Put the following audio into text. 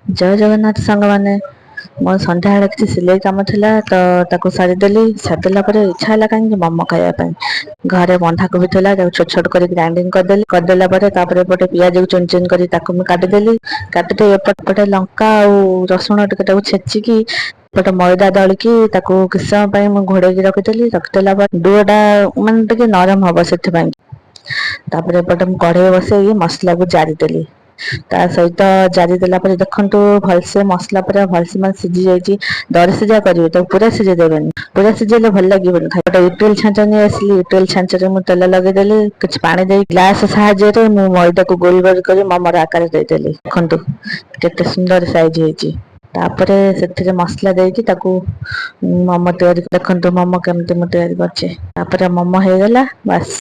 ଜୟ ଜଗନ୍ନାଥ ସାଙ୍ଗମାନେ। ମୋର ସନ୍ଧ୍ୟାବେଳେ କିଛି ସିଲେଇ କାମ ଥିଲା ତ ତାକୁ ସାରିଦେଲି। ସାରିଦେଲା ପରେ ଇଚ୍ଛା ହେଲା କାହିଁକି ମୋମୋ ଖାଇବା ପାଇଁ। ଘରେ ବନ୍ଧାକୋବି ଥିଲା, ତାକୁ ଛୋଟ ଛୋଟ କରି ଗ୍ରାଇଣ୍ଡିଙ୍ଗ କରିଦେଲି। କରିଦେଲା ପରେ ତାପରେ ଏପଟେ ପିଆଜକୁ ଚୁନ ଚୁନ କରି ତାକୁ ମୁଁ କାଟିଦେଲି। କାଟିଦେଇ ଏପଟେ ଲଙ୍କା ଆଉ ରସୁଣ ଟିକେ ତାକୁ ଛେଚିକି, ଏପଟେ ମଇଦା ଦଳିକି ତାକୁ କିଛି ସମୟ ପାଇଁ ମୁଁ ଘୋଡେଇକି ରଖିଦେଲି। ରଖିଦେଲା ପରେ ଡୋଟା ମାନେ ଟିକେ ନରମ ହବ ସେଥିପାଇଁ। ତାପରେ ଏପଟେ ମୁଁ କଢେଇ ବସେଇ ମସଲାକୁ ଜାରିଦେଲି। ତା ସହିତ ଜାରି ଦେଲା ପରେ ଦେଖନ୍ତୁ, ଭଲସେ ମସଲା ପୁରା ଭଲସେ ମାନେ ସିଝି ଯାଇଛି। ଦର ସିଝା କରିବେ ତାକୁ, ପୁରା ସିଝେଇ ଦେବେନି। ପୁରା ସିଝେଇଲେ ଭଲ ଲାଗିବନି ଖାଇ। ଗୋଟେ ଇଟିଲି ଛାଞ୍ଚ ନେଇ ଆସିଲି। ଇଟିଲି ଛାଞ୍ଚରେ ମୁଁ ତେଲ ଲଗେଇଦେଲି। କିଛି ପାଣି ଦେଇ ଗ୍ଲାସ ସାହାଯ୍ୟରେ ମୁଁ ମଇଦାକୁ ଗୋଲ ଗୋଲ କରି ମୋମୋର ଆକାର ଦେଇଦେଲି। ଦେଖନ୍ତୁ, କେତେ ସୁନ୍ଦର ସାଇଜ ହେଇଛି। ତାପରେ ସେଥିରେ ମସଲା ଦେଇକି ତାକୁ ମୋମୋ ତିଆରି। ଦେଖନ୍ତୁ, ମୋମୋ କେମିତି ମୁଁ ତିଆରି କରିଛି। ତାପରେ ମୋମୋ ହେଇଗଲା, ବାସ୍।